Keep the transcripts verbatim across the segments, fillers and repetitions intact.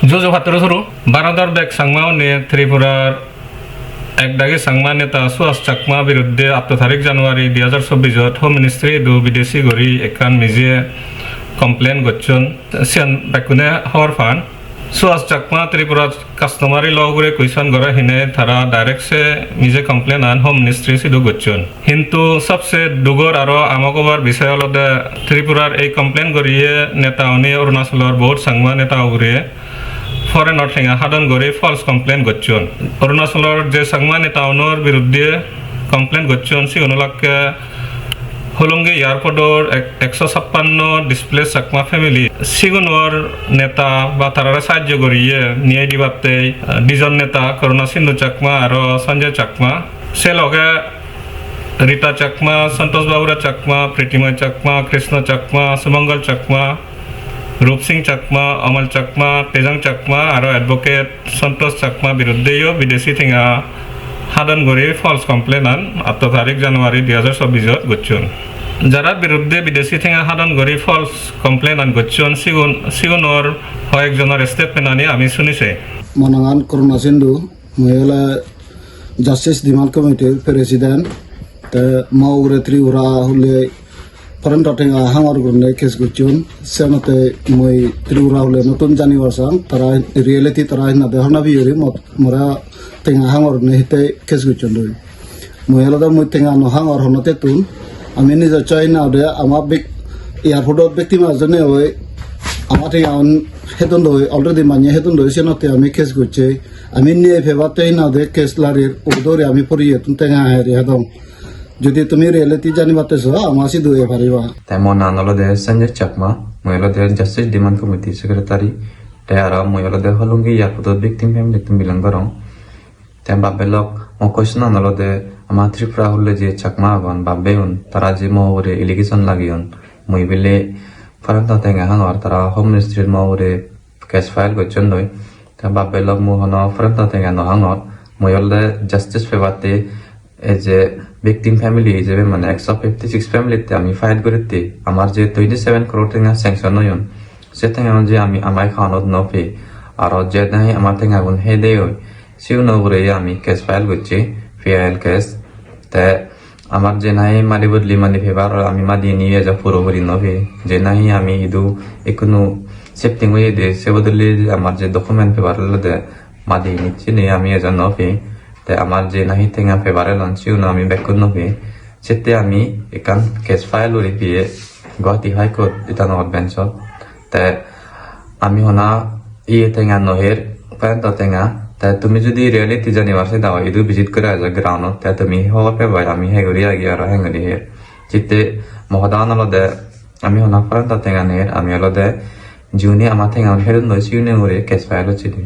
Juju patturu suru, Bharodor bek Changma une Tripurar ek dagi Changma neta Suhas Chakma biruddhe atto tarik January dui hajar chobbis ot Home Ministry idu bidesi guri ekkan mije complain gocchon, siyan bekkune hobor pan. Suhas Chakma Tripura customary law ugure question gore hine tara direct se mije complain an Home Ministry sidu gocchon. Hintu sobse dugor aro amok obar bisoy olode Tripurar ei complain goriye neta uni Arunachalor bohut Changma neta ugure foreign-or tenga hadon gori false complain gocchon. Arunachalor je Changma neta unor biruddhe complain gocchon, sigun olakke Hollongi Airport-or ek-, ekso sappanno displaced Chakma family. Sigunor neta ba tarare sahajjo goriye niye dibatte, eh, dijon neta, Karuna Sindhu Chakma aro Sanjay Chakma. Se loge Rita Chakma, Santosh Babura Chakma, Pritimoy Chakma, Krishna Chakma, Sumangal Chakma, Rup Singh Chakma, Amal Chakma, Tejang Chakma aro advocate Santosh Chakma biruddheyo bidesi tenga hadon guri false complain an atto tarik January dui hajar chobbis ot gocchon. Jara biruddhe bidesi tenga hadon guri false complain an gocchon, sigun, sigunor hoyek jonor statement ani ami suni sei. Mo nangan Karuna Sindhu, mui ole Justice Demand Committee-r President, te mo ugure Tripura hule foreign-o tenga hangor gurinei case gocchon. Senotte mui Tripura hule notun janibar sang, tara reality tara hinade hona piyori mo-, mora tenga hangor gurinei hitte case gocchon doi. Mui olode mui tenga no hangor hono tettun. Ami nijosso hinade ama bek-, airport-ot victim-or jonne oi ama tenga un hedon doi, already manye hedon doi, senotte ami case gocche. Ami niye pebatte hinade case larir, udo dori ami poriyettun tenga heri hedong. Jodi tumi reality janibatte so, ama sidu ei pariba. Te mo nang olode Sanjay Chakma, mui olode Justice Demand Committee Secretary, te aro mui olode Hollongi Airport-o victim family-tun belong gorong. Te babbe lok mo question an olode ama Tripura hule je Chakma agon, babbe un, tara je mo ugure allegation lageyon, mui bile foreign-o tenga hangor, tara Home Ministry-r mo ugure case file gocchon doi. Te babbe lok mui hono foreign-o tenga no hangor. Mui olode justice pebatte, ei je victim family ijebe mane ekso fifty six family-tte ami fight guritte amar je twenty seven crore tenga sanction oyon, se tenga je ami ama account-ot no pei, aro je nahi ama tengagun hei de oi, siguno ugure ami case file gocchi, P I L case. Te amar je nahi madi bodoli madi pebar, ami madi ani ejo puro guri no pei. Je nahi ami idu ekkunu shifting oyede, se bodoli amar je document pebar olode madi ani sini ami ejo no pei. Te amar je nahi tenga pebar elon, siguno ami bekkun no pei. Sette ami ekkan case file guri piye Guwahati High Court Itanagar bench-ot. Te ami hona iye tenga no her, parent-o tenga. Te tumi jodi reality janibar sede oi, idu visit gora ejo ground-ot, te tumi hobor peba ami he guri agi aro he guri her. Sitte mo hodan olode ami hona parent-o tenga no her, ami olode jiyune ama tenga un hedon doi siyune guri case file gocchi di.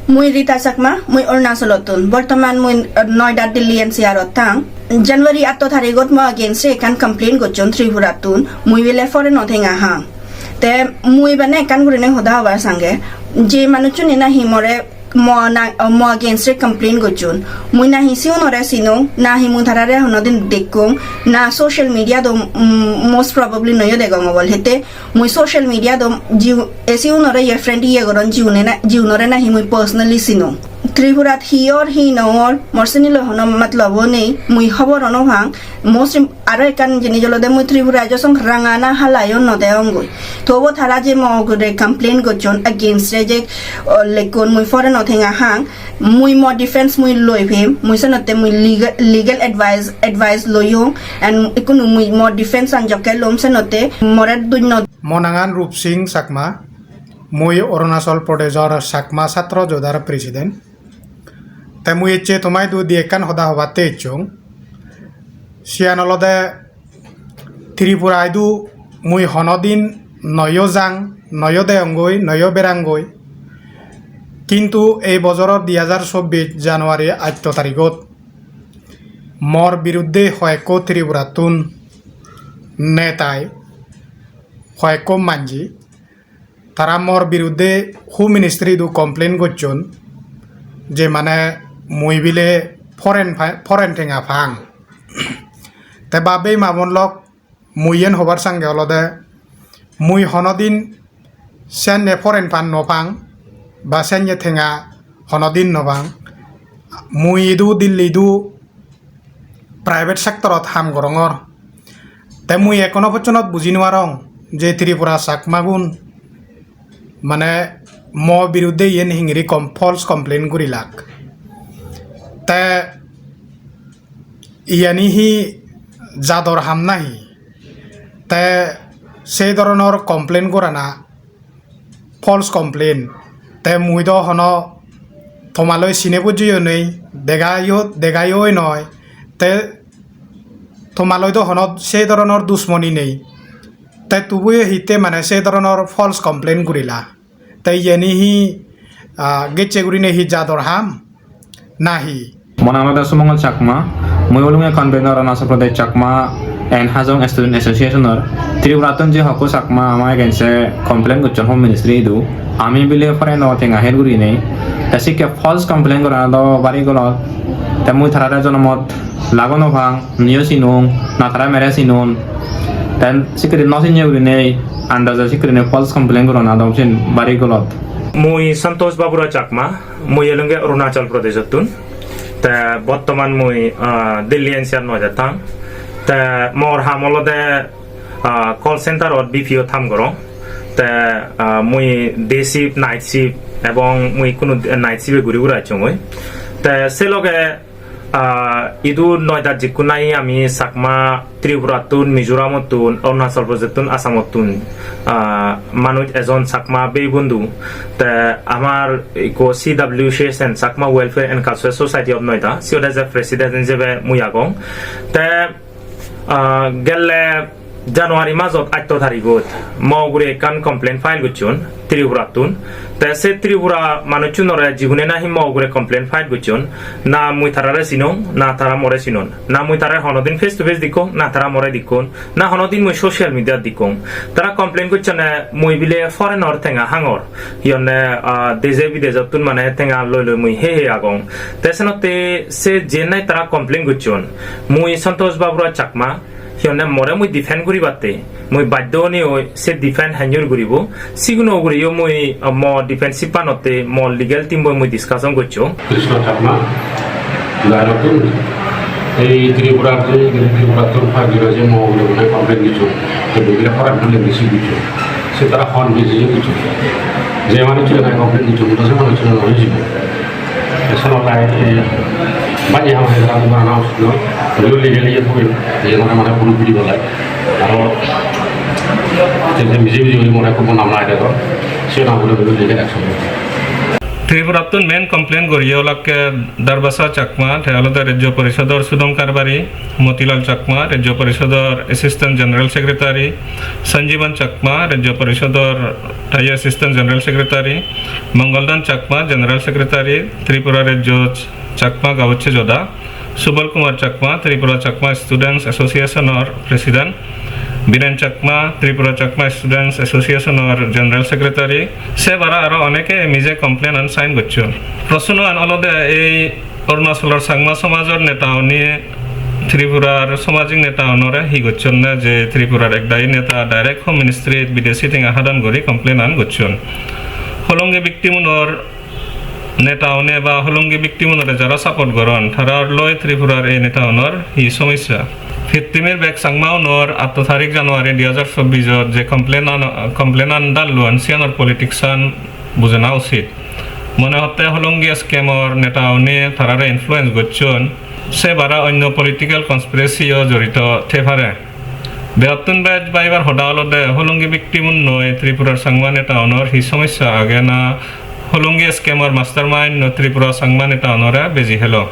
Mui Rita Chakma, mui Arunachalottun. Bortoman mui, eh, Noida, Delhi N C R-ot thang. January atto tarigot mo against-e ekkan complain gocchon Tripurattun. Mui bile foreign-o tenga hang. Te mui bana ekkan gurine hoda hobar sange. Je manuchchune nahi more mo na, mo against-e complain gocchon, mui nahi sigunore sinong, nahi mui tarare honodin dekkong, na social media-t do, mm, most probably noyo degong obol hete. Mui social media-t do jiu-, e sigunore ye friend ye goron jiune na, jiunore nahi mui personally sinong. Tripurat hi or hi no or, mor sini loi hono matlobo nei, mui hobor o no pang. Most im-, aro ekkan jinis olode mui Tripura ejo song ranga na hala yo no degongoi. Tobo tara je mo ugure complain gocchon against-e je, o, lekkon mui foreign-o tenga hang, mui mo defense mui loi pem, mui senotte mui legal, legal advice, advice loyong, and ikkunu mui mo defense an jokke lom senotte more duj no. Mo nangan Rup Singh Chakma, mui Arunachal Pradeshor Chakma Chhatro Jodhar President. Te mui ecche toma idu di ekkan hoda hobatte ecchong. Siyan olode Tripura idu mui honodin noyo jang, noyo degongoi, noyo berangoi. Kintu ei bojoror di hajar chobbis January atto tarigot mor biruddhe hoyekko Tripurattun netai, hoyekko manji, tara mor biruddhe Home Ministry idu complain gocchon je mane mui bile foreign pa-, foreign tenga pang. Te bap-bei ma-bon lok, mui yen hobar sange olode mui honodin senne foreign fund no pang. ba senne tenga hono din no pang. Mui idu Delhi idu private sectorot ham gorongor. Te mui ekhono pojjonto buji nw parong je Tripura Chakmagun mane mo biruddhe iyen hingiri kom-, false complaint gurilak. Te iyani hi jador ham nahi? Te sei dhoronor complaint gorana false complaint. Te mui do hono tomaloi sine bujjeyo nei, degayo, degayo oi noi. Te tomaloi do hono sei dhoronor dusmoni nei. Te tubuyo hitte mane sei dhoronor false complaint gurila? Te iyeni hi, ah, gecche gurine hi jador ham nahi? Mo nang olode Sumongol Chakma, mui olunge convener Arunachal Pradesh Chakma and Hajong Student Association-or. Tripurattun je hokko Chakma ama against-e complain gocchon Home Ministry idu, ami bile foreign-o tenga her gurinei, te sikke false complain gorana do bari golot, te mui tarare jonomot lago no pang, niyo sinong, na tara mere sinon, te sikkiri no sinye gurinei, andaje sikkiri false complain gorana do siyen bari golot. Mui Santosh Babura Chakma, mui elunge Arunachal Pradesh-ottun. Te bottoman mui, ah, Delhi N C R Noida thang. Te mor ham olode, ah, call center-ot B P O-t ham gorong. Te, ah, mui day shift, night shift ebong mui ikkunu night shift-e guri guri acchongoi. Te se loge, ah, idu Noida jikkun nahi ami Chakma Tripurattun, Mizoramottun, Arunachal Pradesh-ottun, Assamottun, ah, manuj ejon Chakma bei bondhu. Te amar ikko C W C S N, Chakma Welfare and Cultural Society of Noida, siyot eje president ijebe mui agong. Te, ah, gelle January majot atto tarigot mo ugure ekkan complaint file gocchon Tripurattun. Te se Tripura manuchunore jigune nahi mo ugure complaint file gocchon, na mui tarare sinong, na tara more sinon, na mui tare honodin face to face dikkong, na tara more dikkon, na honodin mui social media-t dikkong. Tara complain gocchonne mui bile foreign-or tenga hangor, hi honne, ah, deje bidejottun mane tenga loi loi mui hei hei agong. Te senotte se jiyen nahi tara complain gocchon, mui Santosh Babura Chakma, hi honne more mui defend guribatte mui baddho onei se defend henjor guribo. Siguno uguriyo mui, ah, mo defensive-anotte mo legal team-boi mui discussion gocchong. Krishna Chakma, Dairottun, ei Tripura je, Tripurattun five zero je mo ugure mane complain gocchon, te bile foreign-o language gocchon. Se tara hon business gocchon. Je manuchchune complain gocchon, to se manuchchune no bujibo. Te senotte, eh, bani ham hai tara mane na usno, bile legal iye thoi, je mane mane proof dibo lage. Aro je, je mije mije guri more ekko bodnam lai dedon, se na guri bile legal action. Tripurattun main complain guriye olakke Darbasa Chakma, te olode Rajya Porishodor Sudom Karbari, Motilal Chakma, Rajya Porishodor Assistant General Secretary, Sanjiban Chakma, Rajya Porishodor, te Assistant General Secretary, Mongoldan Chakma, General Secretary, Tripura Rajya Chakma Gaochche Joda, Subal Kumar Chakma, Tripura Chakma Students Association-or President, Biren Chakma, Tripura Chakma Students Association-or General Secretary, se bara aro oneke mije complain-an sign gocchon. Proshno-an olode ei Arunachalor Changma somajor neta-une Tripurar samajik neta-unore hi gocchonne je Tripurar ekdagi neta direct Home Ministry-t bidesi tenga hadon guri complain-an gocchon. Holongi victim-unor neta-une ba Holongi victim-unore jara support goron, tarar loi Tripurar ei neta-unor hi somosya? Pittimir bek Changma-unor atto tarik January dui hajar chobbish-ot je complain-an, complain-an dalluon, siyanor politics-an bujana usit. Mone hotte Holongi scam-or neta-une tarare influence gocchon, se bara onno political conspiracy-o jorito thei pare. Begottun bej baibar hoda olode Holongi victim-unnoi Tripurar Changma neta-unor hi somosya age na Holongi scam-or mastermind-no Tripura Changma neta-unore beji helo.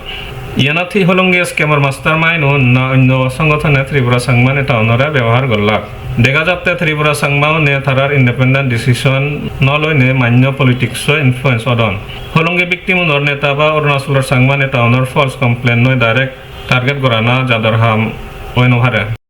Iyanot hi Holongi scam-or mastermind-un na onno songotone Tripura Changma neta-unore bebohar gollak? Dega jatte Tripura Changma-une tarar independent decision no loine manno politics-o influence odon. Holongi victim-unor neta ba Arunachalor Changma neta-unor false complain-noi direct target gorana jador ham oi no pare.